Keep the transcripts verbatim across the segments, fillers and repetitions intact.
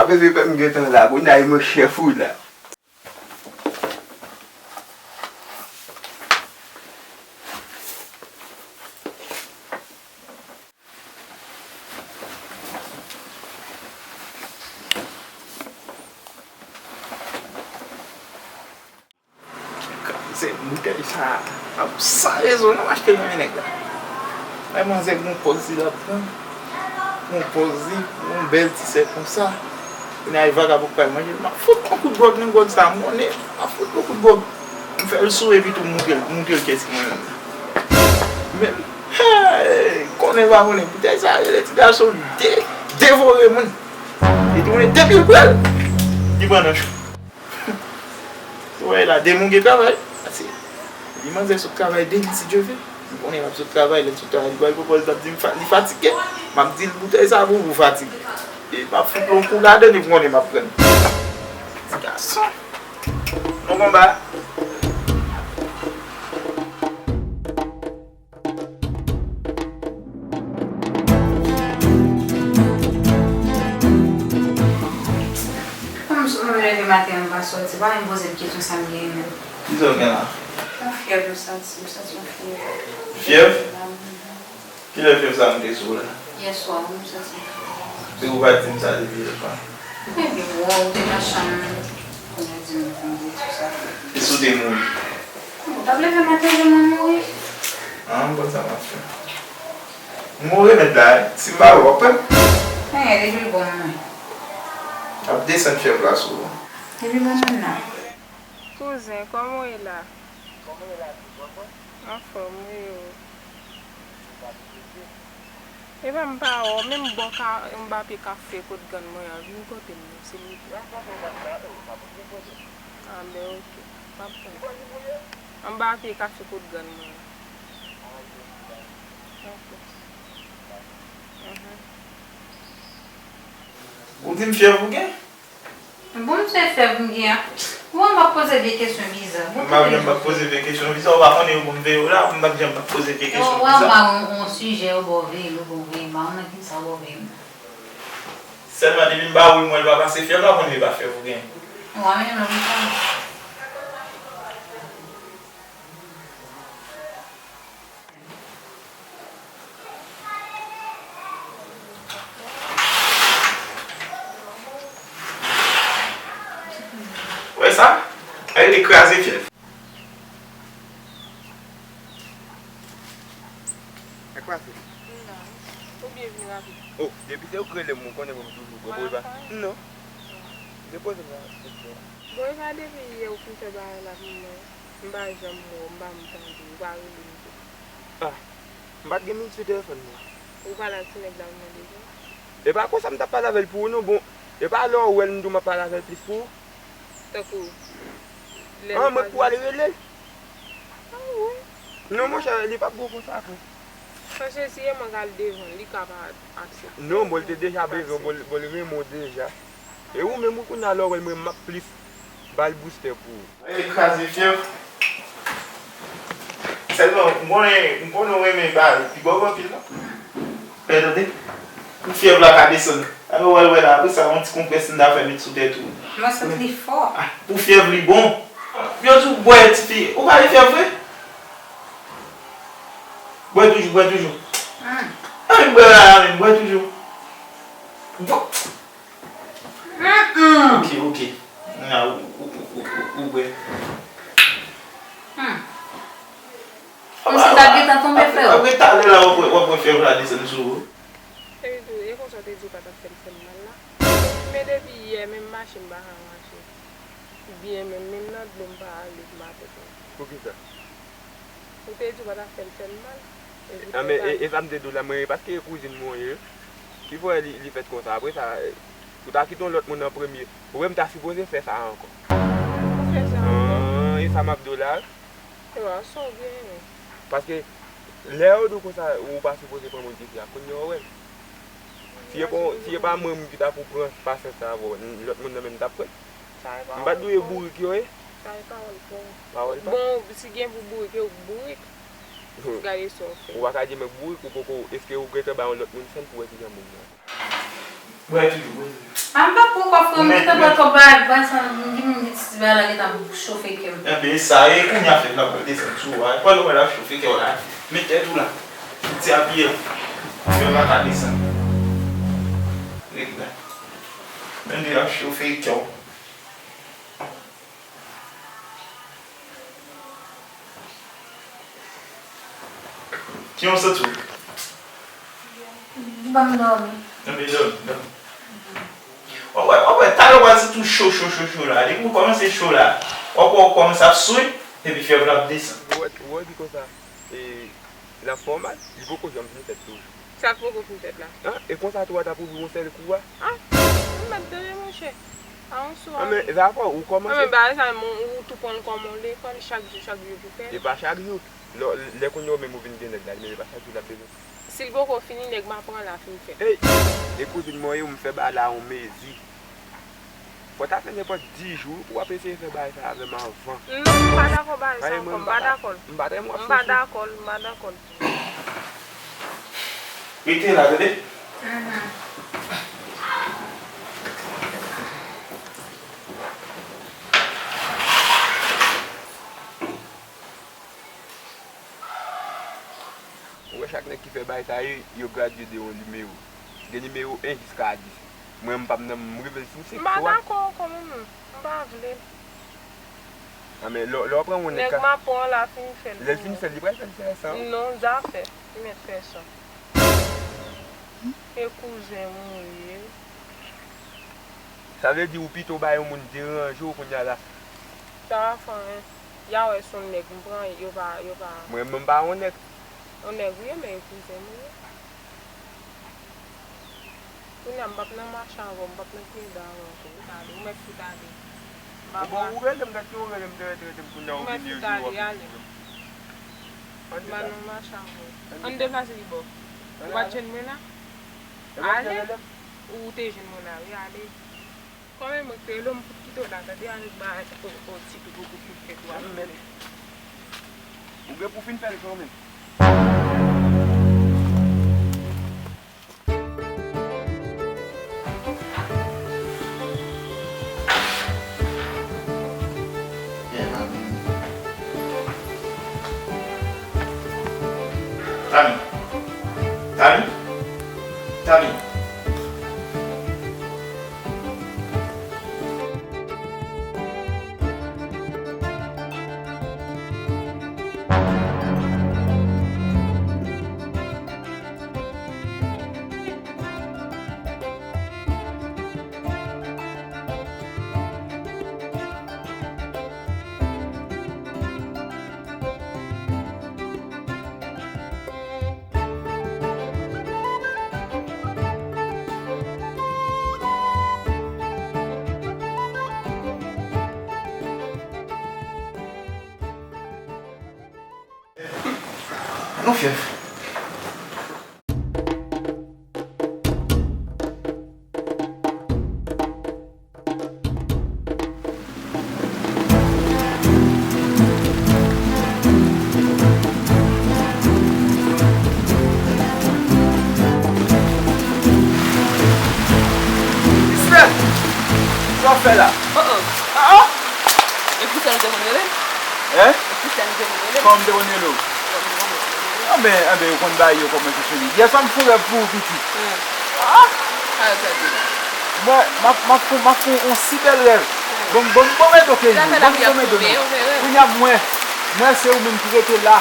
Bebe, pè m gentan la, kounye a e mwen chèf ou la. Se boutèy sa a, ap san rezon, non, m achte l nan men nèg la. Ay, manzè, gon pòz li l ap pran. Gon pòz li, yon bèl ti sè konsa. Kounye a, vagabon k pral manje l. M ap fout yon kout gwòg nan gwòg sa a, m konnen. M ap fout yon kout gwòg. M fè l sou epi tou, m montre l, montre l kiyès ki mwen menm la. Men, hey, konnen pa konnen, boutèy sa a, rele ti gason de-, devore moun. Li tounen depi l pran l, li pran nan chou. Ou wè la, demen w gen travay. Pase, li manzè sot travay demen, si Dye vle. M konnen l ap sot travay, lè l sot travay, li ba l pwopòz, l ap di m fa-, li fatige. M ap di l boutèy sa pou ou fatige. E m ap fout yon kou ladan l, e m konnen m ap pran l. Ti gason. Nou konba. Kòm m leve maten an, m pa sòti, pa menm poze m kesyon sa m genyen menm. Kisa w gen la? Yon fyèv m santi, m santi yon fyèv. Fyèv? Kilè fyèv sa moute sou ou la? Yèswa, wi, m santi yon fyèv. Se ou pa t di m sa depi lòtfwa? Ebyen, bon, ou te nan chanm, kounye a di m pou m di tout sa. E si w te mouri? Ou t ap leve maten, di mwen mouri. Ah, m konn sa m ap fè. M gon remèd la, wi. Si m ba ou, w ap pran l? Anyen, depi l bon, mwen. Ap desann fyèv la sou ou. Depi bon, mwen nan. Kouzen, kòman w ye la? Anfòm, wi, o. Epa m pa wè w, menm bò ka, Mbappe kafe kot grann mwen an, vin kote m non, silvouplè. Ah, ben, ok. M ap tann. Mbappe kafe kot grann mwen an. Ok. Mhm. Ou di m fyèv ou gen? Bon, m se fyèv m gen an. Ou wè m ap poze vye kesyon bizar. M pa janm ap poze vye kesyon bizar. Ou pa konnen yo pou m veye w la, m pa janm ap poze vye kesyon bizar. Ou wè m pa yon, yon sijè yo ba w veye m, yo ba w veye m. M pa konn nan ki sa yo ba w veye m. Sèlman depi m ba ou l, mwen l pa pase fyèv la, ou konnen e pa fyèv ou gen. Ou pa menm nan konsa. Wè sa? Sa rele kraze fyèv. Sa k pase? Ou byen vini rapid. Oh, depi se ou k rele m, ou konnen pou m toujou pran. Ou pa nan fè anyen? Non. Depoze m la, depoze m la. Bon, e pa depi yè ou fin fè bagay la pou mwen. M pa janm wè w, m pa janm tande w, ou pa rele m tou. Ah, m pa t gen minit sou telefòn mwen. Ou pale ak ti nèg la pou mwen deja? E pa konsa m t ap pale avè l pou ou non, bon, e pa lè w wè l m di w m ap pale avè l plis pou ou. Tankou, lè nou pa jwenn. Ah, mwen pou al rele l? Ah, wi. Non, monchè, li p ap bon konsa, frè. Paske si e mwen k al devan l, li ka pa aksepte. Non, bon, l te deja bezwen, bon, l, bon, l renmen w deja. E ou menm, ou kounye a lè w wè l, mwen, m ap plis ba l boustè pou ou. E kraze fyèv. Sèlman, m konnen, m konnen w renmen ba l pi bò anpil, non? Fè tande. Pou fyèv la ka desann. Alò, w al wè la, apre sa, yon ti konprès m ta fè met sou tèt ou. Mwen santi li fò. Ah, pou fyèv li bon. Yo di w bwè, tifi. Ou pa gen fyèv vre? Bwè toujou, bwè toujou. Hmm. Ah, men bwè la, la, men bwè toujou. Bwè. Mm-mm. Ok, ok. Kounye a, ou, ou, ou, ou, ou, ou bwè. Hmm. Kòmsi m t ap gentan tonbe, frè. Apre, apre talè la, w ap wè, w ap wè fyèv la desann sou ou. Epi tou, e konsa w te di w pa t ap fè l fè m mal la. Men depi yè, menm mache m pa ka mache. Byen, menm, menm nan dlo m pa ale pou m atè tonbe. Poukisa? Ou te di w pa t ap fè l fè m mal. E, e, e sa m te di w la, mwen, e paske e kouzin mwen ye. Ki fè li, li fèt konsa. Apre sa, ou ta kite yon lòt moun an premye. Ou wè m ta sipoze fè sa ankò. Ou fè sa ankò? Ah, e sa m ap di w la. Ewa, sa w genyen? Paske lè yo di w konsa, ou pa sipoze pran moun ki fè a, kounye a w wè l. Si e pa, si e pa mwen menm ki ta pou pran pasyans sa avè w, lòt moun nan menm t ap pran. M pa t di w e bourik yo ye? Sa e pawòl pa w. Pawòl pa? Bon, si gen pou bourik yo, bourik. Gade sa w fè. Ou pa ka di m bourik, ou poko, èske ou gentan bay yon lòt moun sèl pou wè kijan moun nan. Bwè toujou, bwè toujou. A, m pa pran kòb frè m, gentan pran twòp bagay, bagay sa, m gen, m gen ti bagay la gentan ap chofe kè m. Enben, sa e kounye a fè m nan pral desann sou ou a. Pandan w wè l ap chofe kè w la, met tèt ou la. Ti apiye la. Fè m pa ka desann. Ret la. Pandan l ap chofe kè w. Kijan w santi w? Ban m dòmi. Anben dòmi, dòmi. W ap wè, w ap wè, talè w pral santi w cho, cho, cho, cho la. Depi w kòmanse cho la, w ap wè w kòmanse ap swe, epi fyèv la ap desann. Ou wè, ou wè di konsa, e, l ap fè w mal, li poko janm fin fèt toujou. Sa k poko fin fèt la? An, e konsa tou w ap ouvri yon sèl kou a? A, m mèt tande monchè. A yon sou a. Anben, dakò, ou kòmanse. Anben, bagay sa, ou tou pran l kòm yon lekòl, chak jou, chak jou pou fè. E pa chak jou. Lè, lè kounye a ou menm ou vin gen nèg la, li menm e pa chak jou l ap bezwen. Si l poko fini, nèg m ap pran la fin fèt. Ey! E kouzin mwen ye, ou m fè bagay la yon mezi. Fò w ta fè nenpòt dis jou pou w ap eseye fè bagay sa avè m anvan. Non, m pa dakò bagay sa ankò, m pa dakò l. M pa dakò l, m pa dakò l. Rete la, tande? Mhm. Ou wè chak nèg ki fè bagay sa yo, yo gradye de yon nimewo. De nimewo en jiska dis. Mwen, m p ap nan, m rive l sou senk. M pa dakò ankò, menm. M pa vle. A, men lè, lè w pran yon nèg ka. Nèg m ap pran la fin fè l pou mwen. Lè l fin fè l, li pral fè l sèsan. Non, zafè. Li mèt fè sa. E kouzen m ou ye. Sa vle di ou pito bay yon moun deranje w kounye a la. Sa va fè anyen. Y a wè se yon nèg m pran, yo pa, yo pa. Mwen menm m pa yon nèg. Yon nèg ou ye, men e kouzen m ou ye. Kounye a m p ap nan mache avè w, m p ap nan plede avè w tou. Ou mèt fout ale. M pa pran. Bon, ou rele m, gad ki ou rele m, te rete, rete m kounye a ou vini yon jou w ap ale. M pa nan mache avè w. Ann deplase pi bò. Ou pa t jwenn mwen la? Ale. Ou te jwenn mwen la, wi, ale. Kòman mwen te rele w, m fout kite w la, tande, avèk bagay sa, o, o, ti tou bokou fout fè twa. Ou gen pou fin fè l kanmenm. Tami. Tami. Tami. Non, fyèf. Mister! Sa w fè la? Oh, oh. Ah, ah! E pou sa nou te konn rele m? Hein? E pou sa nou te konn rele m? Kòman m te konn rele w? Anben, anben, yo konn bay yo kòman se fini. Yè swa m fè yon rèv pou ou, pitit. Hmm. Ah! Sa yo fè di la. Mwen, m ap, m ap fè, m ap fè yon si bèl rèv. Hmm. Bon, bon, bon, men doke yo. Bon, bon, men doke yo. Kounye a mwen, mwen se ou menm ki rete la.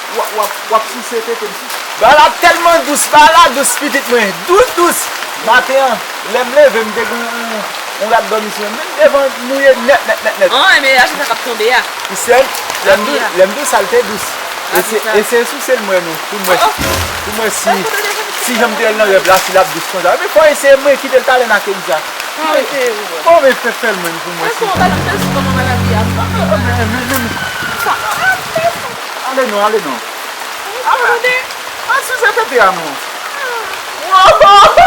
W ap, w ap, w ap souse tete m. Bagay la tèlman dous, bagay la dous, pitit mwen. Dous, dous. Maten an, lè m leve, m te gen yon, yon rad dòmi sou mwen. Menm devan mouye nèt, nèt, nèt, nèt. An, men achte sa k ap tonbe a. Ou sèl, lè m di, lè m di w sa l te dous. E se, e se souse l mwen non, pou m wè, pou m wè si, si jan m te wè l nan rèv la, si l ap dous konsa. Epi fò eseye mwen kite l talè nan keyi sa. Bon, men fè, fè l mwen pou m wè si. Ale non, ale non. Ale, al souse tete a non. Wow!